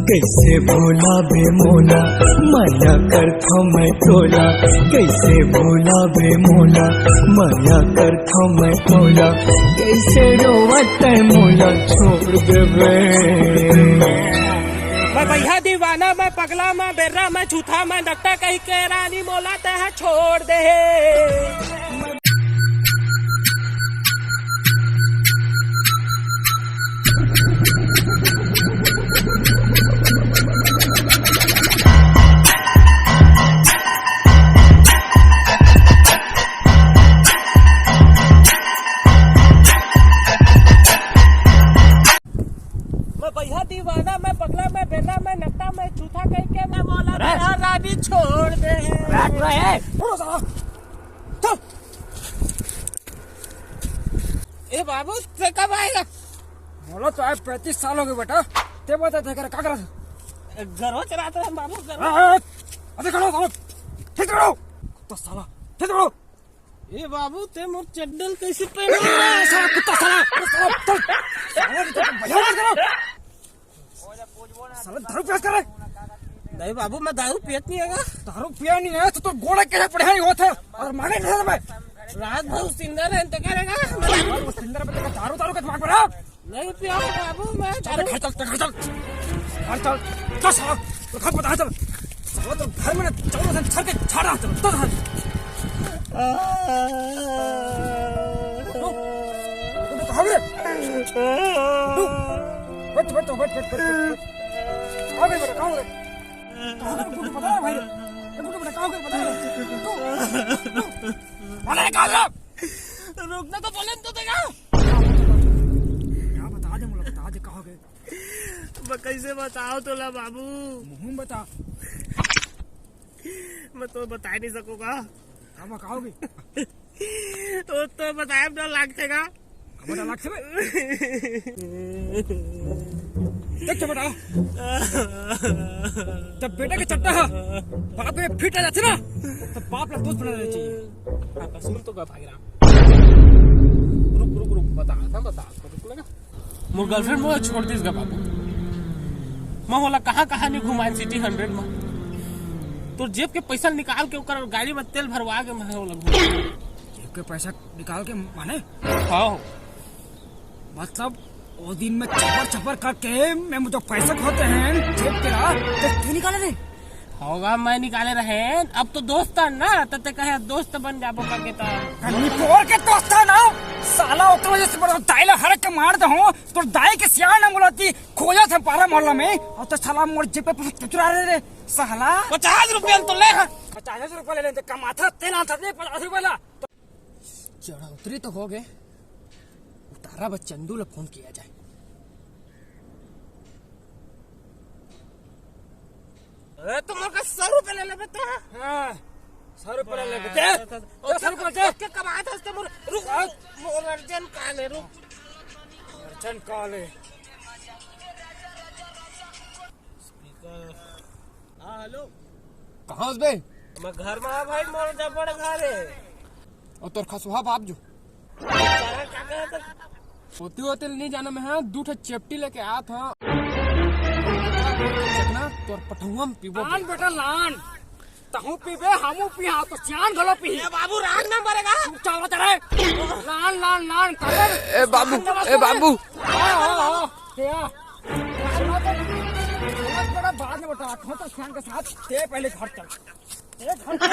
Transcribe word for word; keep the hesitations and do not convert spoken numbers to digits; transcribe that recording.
कइसे भुलाबे मोला, मया करथों मैं तोला। कइसे भुलाबे मोला, मया करथों मैं तोला। कइसे रोवत तैं मोला छोड़ देबे। मैं बइहा दीवाना, मैं पगला, मैं बेर्रा, मैं छूथा, मैं नकटा कहिके रानी मोला तैं हा छोड़ दे। मैं बइहा दीवाना, मैं पगला, मैं बेर्रा, मैं नकटा, मैं छूथा कहिके मैं मोला अरे! तैं हा रानी छोड़ दे। अरे, हट रहा है। छोड़ो साला। चल। ए बाबू, तैं कब आएगा? मोला तो आए पैंतीस साल हो गए बेटा। तैं बता, तैं कर, का करत? गरवा चरात रहेन बाबू, गरवा। हाँ, हाँ, हाँ। अरे करो, करो। ठीक करो। कुत्ता साला, ठीक करो। ए बाबू, तैं मोर चड्डल कइसे पहने? ए, साला कुत्ता साला, साला, साला, साला, साला, साला, साला, दारू पियत हे का रे? नहीं बाबू, मैं दारू पियत नहीं हँव। दारू पिया नहीं है तो तोर गोड़ के पढ़ाई होत हे अउ मांगे नहीं मैं। रात भर सिंदर है, तो करेगा। रात भर सिंदर पे तेरा दारू, दारू का दिमाग बना। नहीं पिया बाबू, मैं चल, दारू घर चल, घर चल। घर चल। चल साला, तो घर बता चल। साला तो घर में ना चल, उधर छर के छाड़ा चल, तो घर। तो कहाँ गए? बैठ, बैठ, बैठ, बैठ, बैठ, बैठ। कहाँ गए बेटा, कहाँ गए? कहाँ गए? गुड्डू, बता भाई। ए, गुड्डू बेटा, कहाँ गए? बता। तू, तू। अरे, कहाँ गए? रुकना तो बोले तो देगा। क्या बता दे, मुझे बता दे, कहाँ गए? मैं कैसे बताओ तोला बाबू? मुँह में बता। मैं तो बता नहीं सकूंगा। अब कहोगे? तो, तो बताए अपना लाग देगा। अब बता लाग से बे। देख तो बेटा, जब बेटा के चट्टा हा बाप में फिट आ जाथे ना, तो बाप ला दोस्त बना लेना चाहिए। हाँ, सुन तो का भाई राम। रुक, रुक, रुक, बता, था, बता, रुक लगा। मोर गर्लफ्रेंड मोला छोड़ दिस गा बाबू। मैं ओला कहाँ कहाँ नहीं घुमाएन सिटी हंड्रेड में। तोर जेब के पैसा निकाल के ओकर गाड़ी में तेल भरवा के मैं ओला घुमाएन। जेब के पैसा निकाल के माने? हाँ। मतलब वो दिन में चपर चपर करके मैं मुझे पैसा खोते हैं जेब के ला, तो क्यों निकाले रे? होगा, मैं निकाले रहेन, अब तो दोस्त हन ना, त ते कहे दोस्त बन जाबो करके त। निपोर के दोस्त हन ना, साला ओकर वजह से मोर दाई ला हड़क के मार दे हूँ, तोर दाई के सियान ना मुलाती खोजा था पारा मोहल्ला में, अउ तो साला मोर जेब पे चुरा रहे रे, साला। पचास रुपया तो ले, हाँ। पचास रुपया ले लेते, कमाथा, तेल आता नहीं, पचास रुपया ला। चढ़ौतरी तो हो गए, उतारा बस चंदू ला फोन किया जाए। अरे, तुम लोग का सौ रुपए ले लेबे तो? हाँ, सौ रुपए ले लेबे। दे, तो, तो, दे, सौ रुपए दे। ओके, कमाए थे, उसके मुर-, रुक, हाँ। रुक, मोर अर्जेंट कॉल है, रुक। अर्जेंट कॉल है। स्पीकर। हाँ, हेलो। कहाँ हस बे? मैं घर में आ भाई, मोर जबड़ घर है। अउ तोर खसुहा बाप जो। होती होती नहीं जाना मैं, हाँ, दू ठो चेपटी लेके आत हाँ। ना, तोर पठुआ में पीबो। लान बेटा, लान। तहूँ पीबे, हमू पिहा, तो सियान घलो पीही। ए बाबू, राग ना मरेगा। तू चावल चढ़े। लान, लान, लान, कर। ए बाबू, ए बाबू। हाँ, हाँ, हाँ। क्या? सुना तो, सुना तो बेटा, बाद में बता, तो सियान के साथ, ते पहले घर चल। ए घर चल।